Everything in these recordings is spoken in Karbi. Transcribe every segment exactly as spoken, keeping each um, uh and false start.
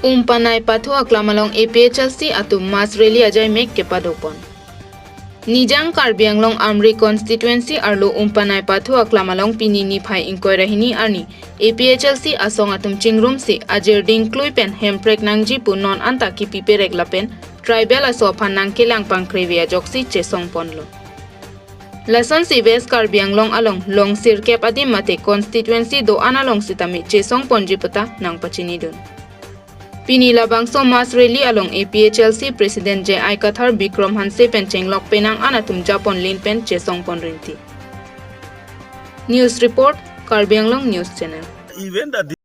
Umpanai Pathu aklam along A P H L C atum mass rally ajaimek kepadopon. Nijang Karbi Anglong Amri constituency arlo Umpanai Pathu aklam along pini niphai ingkoi ra hini arni A P H L C asong atum chingrumsi ajir dingklui pen hemprek nangji pu non anta kipi perek lapen tribal aso aphan nangkelang pangkrevi ajoksi chesongponlo. Lasonsi West Karbi Anglong along long sirkep adim mate constituency do-an along sitame chesongponji puta nangpachinidun. Pini labangso mass rally along A P H L C President J I Kathar, Bikram Hanse pen chenglok penang an atum japonlin pen chesongpon rinti. News report, Karbi Anglong News Channel. Even the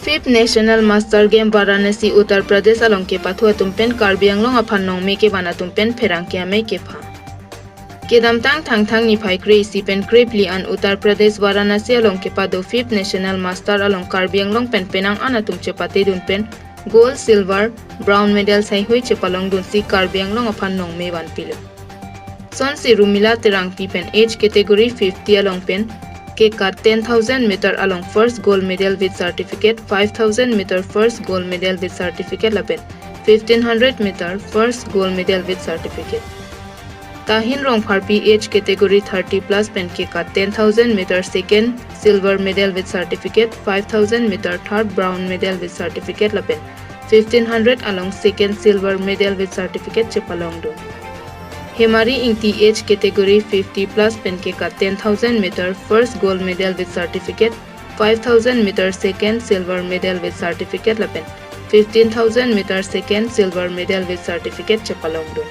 Fifth National Master Game Varanasi, Uttar Pradesh along kepathu atum pen Karbi Anglong aphan nongme kevan atum pen pherangke amei kepha. Kedamtang Thangthang niphai kre-isi pen krephli an Uttar Pradesh Varanasi along kepado Fifth National Master along Karbi Anglong pen penang an atum chepatedun pen gold, silver, bronze medal saihui chepalongdunsi Karbi Anglong aphan nongme vanpilo. Sonsi Rumila Terangpi pen age category fifty along pen kekat ten thousand meter along first gold medal with certificate, five thousand meter first gold medal with certificate lapen fifteen hundred meter first gold medal with certificate. Tahin Rongpharpi age category thirty plus pen kekat ten thousand meter second silver medal with certificate, five thousand meter third bronze medal with certificate lapen fifteen hundred along second silver medal with certificate chepalongdun. Hemari Ingti age category fifty plus pen kekat ten thousand meter first gold medal with certificate, five thousand meter second silver medal with certificate lapen fifteen thousand meter second silver medal with certificate chepalongdun.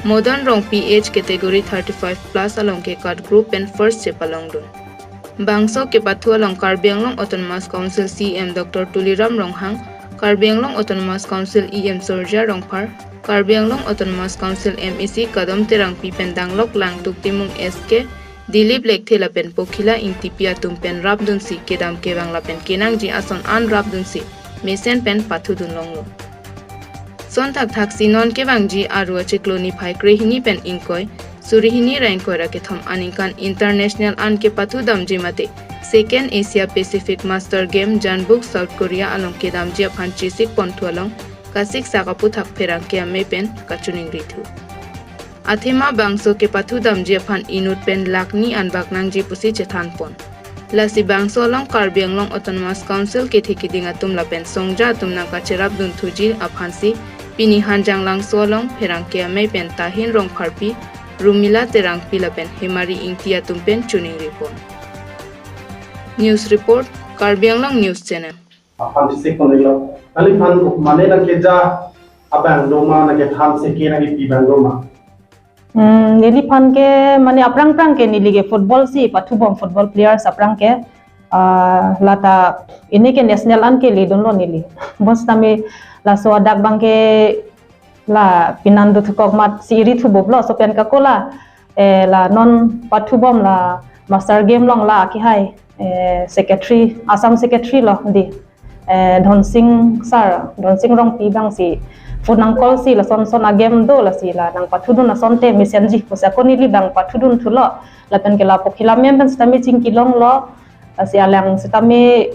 Modon Rongpi age category thirty-five plus along kekat group pen first chepalongdun. Bangso kepathu along Karbi Anglong Autonomous Council C E M Doctor Tuliram Ronghang, Karbi Anglong Autonomous Council E M Surjya Rongphar, Karbi Anglong Autonomous Council M A C Kadom Terangpi pen Danglok Langtuk Timung S K, Dilip Lekthe lapen Pokhila Ingtipi atum pen rapdunsi kedam kevang lapen kenangji ason an rapdunsi mesen pen pathudunlonglo. Son thakthaksi non kevangji Aru achiklo niphai krehini pen ingkoi, suri hini ra ingkoi ra kethom aningkan international an kepathu damji mate Second Asia Pacific Master Game Jeonbuk South Korea along kedamji aphan chesik ponthu along kasik sak aphuthak pherangke amei pen kachiningrithu. Athema bangso kepathu damji aphan inut pen lakh ni anbak nangji pusi chethanpon. Lasi bangso along Karbi Anglong Autonomous Council kethe kiding atum lapen songja atum nangkacherapdunthuji aphansi pini Hanjanglangso along pherangke amei pen Tahin Rongpharpi, Rumila Terangpi lapen Hemari Ingti atum pen chiningripon. News report, Karbi Anglong News Channel. Aphan chesik ponlo. Neliphan mane nangkeja abang doma, nangkethan seke nangkepi abang doma. Hmm, neliphan ke mane aphrang phrang ke neli ke football si pathubom, football players aphrang ke, ah, lata pini ke national an ke ledunlo neli. Bonsitame laso adak abang ke la pinan do thukok mat si iri thubomlo, laso pen kakola, eh, la non pathubom la Master Game along la akihai, eh, secretary, Assam secretary lo dei, eh, Dhonsing sir, Dhonsing Rongpi abangsi phone nang call si lason son a-game do lasi la nangpathudun asonte mesenji pusi ako neli abang pathudunthulo. Lapen ke la Pokhila mem pen sitame chingkilonglo, lasi alang sitame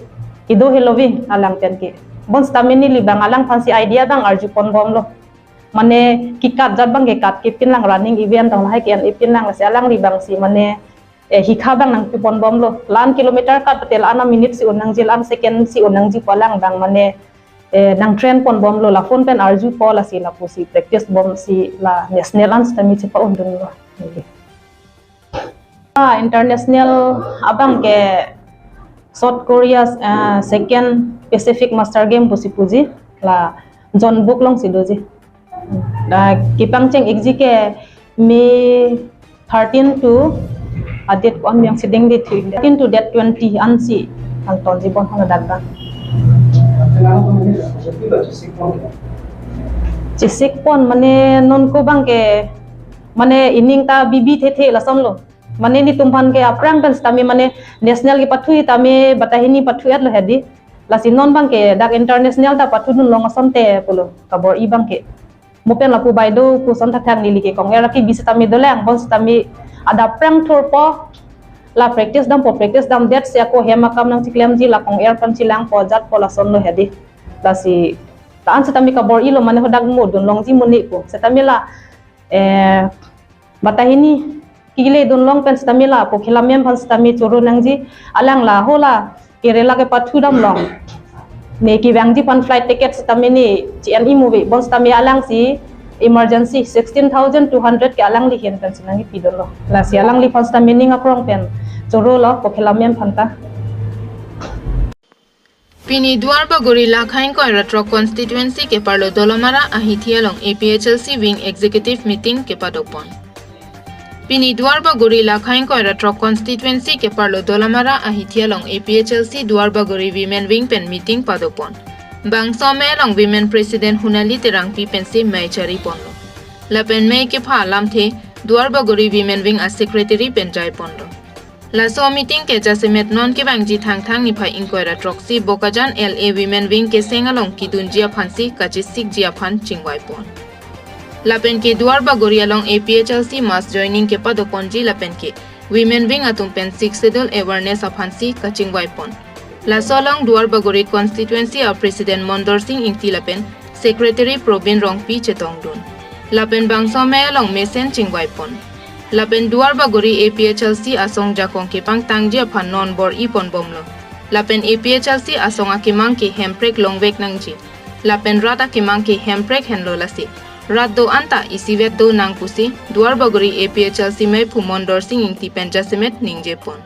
kedo heloving alang pen ke. Bonsitame neli abang alangphansi idea abang arjuponbomlo. Mane kekat jat abang kekat kepinlang, running event tong lahai ke-en epinlang, lasi alangli abangsi mane, eh, hikha abang nangpiponbomlo. La-an kilometer kat pute la-an a-minute si un nangji, la-an second si un nangji pu alang abang mane, eh, nangtrainponbomlo, la phone pen arjupo lasi lapusi practice bomsi la national an sitame chepa-undunlo. Ah, international abang ke South Korea, ah, Second Pacific Master Game pusi puji la Jeonbuk alongsi doji. Da kepangcheng-ikji ke May thirteen to, ah, date ko-an yang sedeng date thirteen to date twenty ansi nangtonji bon hana dak abang. Chesikpon mane non ko abang ke mane ining ta bibi thethe lasonlo. Mane netum aphan ke aphrang pen sitame mane national kepathu tame batahini pathu-etlo hedi. Lasi non abang ke dak international ta pathudunlong asonte pulo kabor-i abang ke. Mo pen lapu bai do pu ason thakthak neli ke kong-er kebi sitame dolang, bonsitame adap aphrang thurpo, la practice dampo, practice damdet si ako hem akam nangchiklemji, la kong-er pen chelangpo jatpo lasonlo hedi. Lasi la-an sitame kabor-ilo mane hadak mo dunlongji mo ne pu. Sitame la, eh, batahini keledunlong pen sitame la Pokhila mem aphan sitame choro nangji, alang la ho la Kerala kepathu damlong. Ne kevangji aphan flight ticket sitame ne che-en-i muve, bonsitame alangsi emergency sixteen thousand two hundred ke alangli ahin pensi nangkepidunlo. Lasi alangliphan sitame ning akrong pen chorolo Pokhila mem aphan ta. Pini Duarbagori Lakhang Koira Throk Constituency keparlo Dolamara ahithi along A P H L C Wing Executive Meeting kepadopon. Pini Duarbagori Lakhang Koira Throk Constituency keparlo Dolamara ahithi along A P H L C Duarbagori Women Wing pen meeting padopon. Bangso amei along Women President Hunali Terangpi pensi mei chariponlo. Lapen mei kepha alamthe Duarbagori Women Wing a Secretary pen jaiponlo. Laso meeting ke jasemet non kevangji Thangthang niphai ingkoi ra throksi Bokajan L A Women Wing keseng along kedunji aphansi kachesikji aphan chingvaipon. Lapen ke Duarbagori along A P H L C mass joining kepado ponji lapen ke Women Wing atum pen Sixth Schedule awareness aphan si kachingvai pon. Laso along Duarbagori constituency a president Mondor Sing Ingti lapen secretary Probin Rongpi chetong dun. Lapen bangso amei along mesen chingvai pon. Lapen Duarbagori A P H L C asong jakong kepangtangji aphan non bor-i pon bomlo. Lapen A P H L C asong akemang ke hemprek longvek nangji. Lapen rat akemang ke hemprek henlo lasi rat do-an ta isivet do nang pusi Duarbagori A P H L C meiphu Mondor Sing Ingti pen jasemet ningje pon.